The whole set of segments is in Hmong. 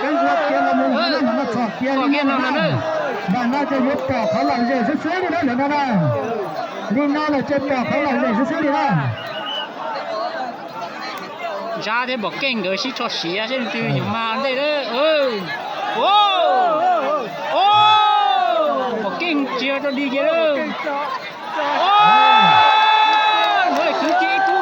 Peb ua kiag los mus no, txhom kiag li no na. Mam no ces yuav pom qhov lom zem xwb xwb li na lawm no na. Li no lawm ces pom qhov lom zem xwb xwb li na. Zab thiab Pom Keej nkawd sib tsho siav seb leej twg yuav mag ntej lawm. Pom Keej tsis yog rau dig kiag lawm. Ov, hnov lawm kwv cia ib tug.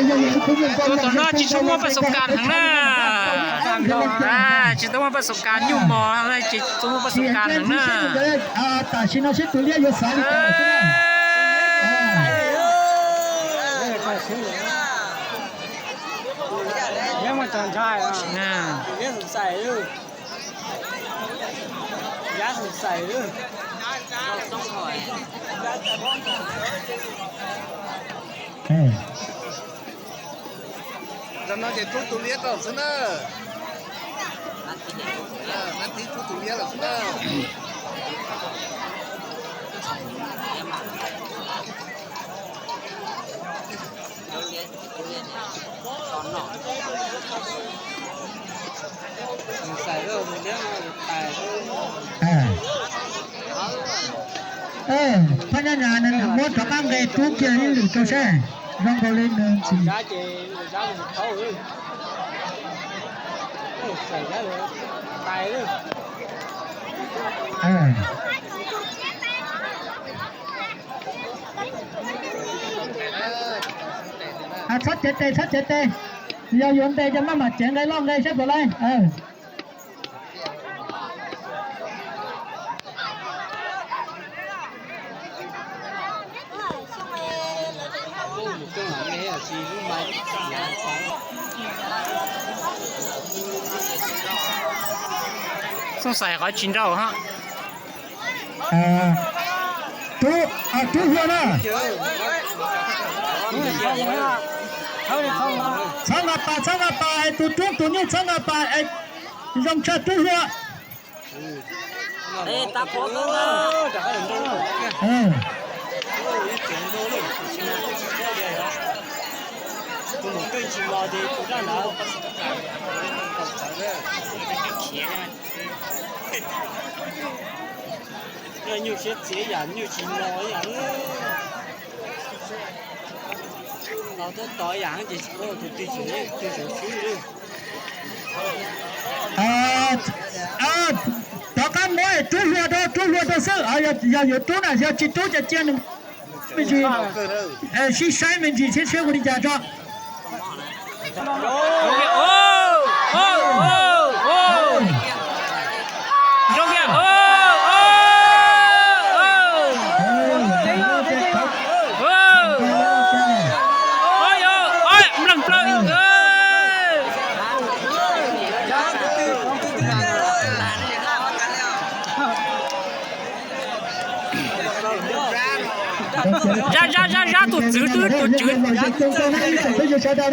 Tus tom no tsis tshua muaj paj xu kas heev na. Tsis tau muaj paj xu kas, nyuj mos tsis tau muaj paj xu kas heev na. Tam sim no seb tus liab yuav xav li cas xwb na. Zaum no ces rub tus liab rau xwb na. Nab thib rub tus liab lawm xwb na. Phab nyab nyab nws muab rov qab nqe rub kiag ib lwm rau seb zoo nkaus li nws tsis. Txhob cev tes, txhob cev tes. Yog yuav ntes ces maj mam cev nqe loj nqe seb puas laib. Xooj Xais qhov tsis nrau hab. Tub, tub hluas na. Txhob nqa pas, txhob nqa pas, es tus rub tus nyuj txhob nqa pas, es zoo tshaj rub hlua. Nyuj siab txiav yam nyuj tsis mos yam. Los tuaj tos yam ces tsis paub tus twg tseem, twg tseem swb li. Rov qab muab rub hlua rau, rub hlua rau xwb, yog yuav rub na, yog tsis rub ces cia nws me ntsis, sib saib me ntsis thiab seb ua li cas tso. Zab, zab, zab, zab, tus tswv twb, tus tswv,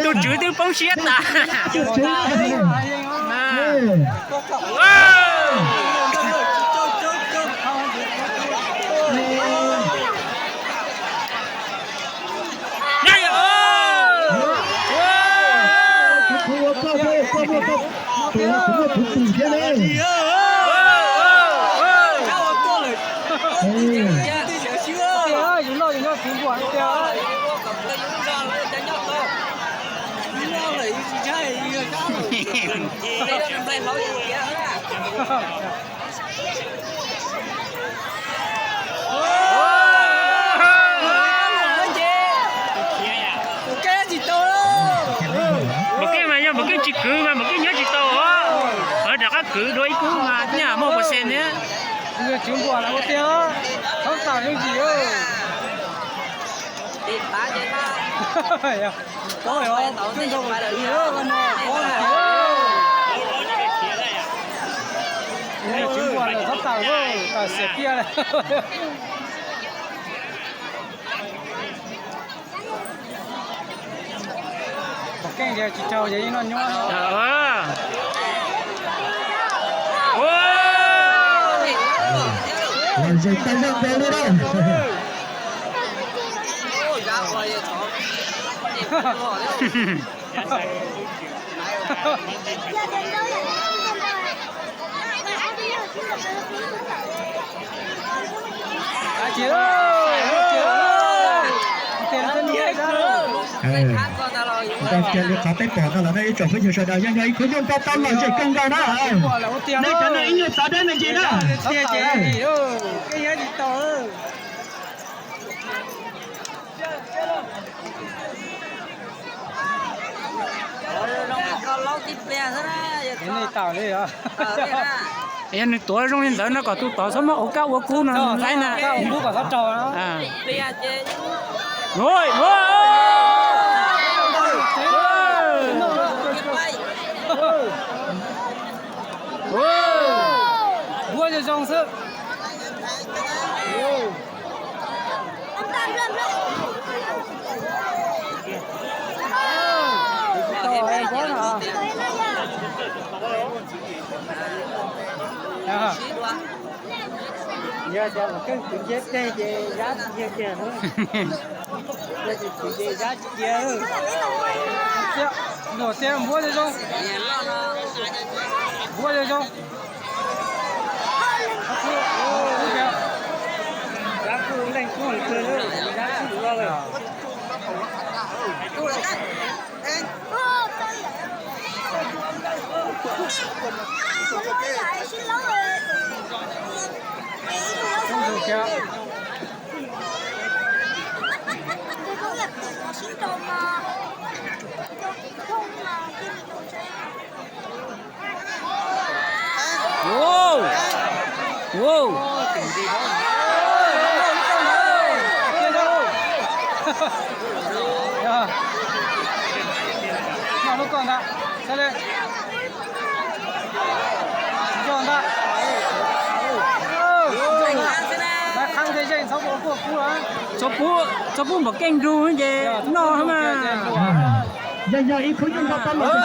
tus tswv twb poob siab tas. Npaum Keej mas yog Npaum Keej tsis kwv mas Npaum Keej nyob tsis tau os. Lawv rov qab kwv dua ib kub mas nyaj muaj pua xees thiab. Tswv Npuas lawv ua tiag, txhob tawm yooj yim. Tswv Npuas lawv txhob tawm, tawm xiam tiag lawm. Npaum Keej ces tsis raug ces yeej noj nyuab. Los zeeg tau zaj nkaus li na. Nrog kiag li qhov peb pom no los nej ib tsoom phooj ywg sawv daws, yeej yog ib khub nyuj nplooj tau lom zem kawg nkaus na. Nej cov no ib nyuag txav deb me ntsis na. Yog nws tuav zoo li ntawd no kom tus tod txhob muab ua kab ua kub no ntxaib na. Npuab zoo zoo xwb. Yog tias Npaum Keej kwv nceb teg ces Zab tsis yog tiag na. Yog tsis kwv ces Zab tsis tiag. Luag tias npuab zoo zoo. Npuab zoo zoo. Zab kuj leej kub heev kawg, Zab kuj loj lawm. Noj lub koj ntag, sab le. Nco ntag. Lawv qhab nthe zeej txhob ua kuj kub. Txhob pub, txhob pub Npaum Keej nrug ces noj mas. Yog yog ib khub nyuj nrog pab los.